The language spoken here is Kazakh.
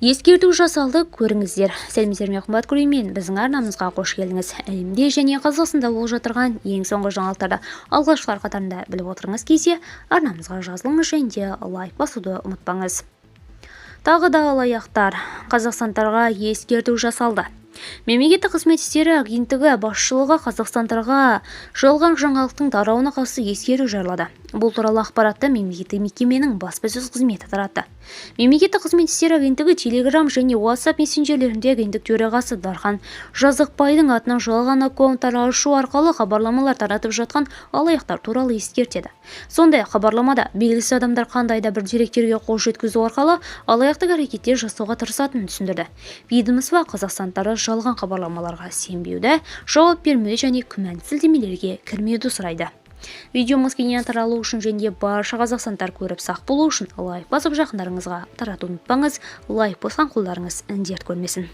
Ескерту жасалды, көріңіздер. Сәлеметсіздер ме, қымбат көрермен! Біздің арнамызға қош келдіңіз! Әлемде және Қазақстанда болып жатырған ең соңғы жаңалықтарды алғашқылар қатарында біліп отырғыңыз келсе, арнамызға жазылыңыз және де лайк басуды ұмытпаңыз. Тағы да алаяқтар. Қазақстандықтарға ескерту жасалды. Мемлекеттік қызмет істері агенттігі басшылығы қазақстандықтарға жалған жаңалықтың тарауына қатысты ескерту жариялады. Бұл туралы ақпаратты мемлекеттік мекеменің баспасөз қызметі таратты. Мемлекеттік қызмет істері агенттігі Telegram және WhatsApp мессенджерлерінде агенттік төрағасы Дархан Жазықбайдың атынан жалған аккаунттар ашу арқылы хабарламалар таратып жатқан алаяқтар туралы ескертеді. Сондай-ақ хабарламада белгісіз адамдар қандай да бір деректерге қол жеткізу арқылы алаяқтық әрекеттер жасауға тырысатынын түсіндірді. Ведомство қазақстандықтарды жалған хабарламаларға сенбеуді, жауап бермеуді және күмәнді сілтемелерге кірмеуді сұрайды. Видеомыз кеңінен таралу үшін және барша қазақстандықтар көріп, сақ болу үшін лайк басып, жақындарыңызға таратуды ұмытпаңыз. Лайк басқан қолдарыңыз дерт көрмесін.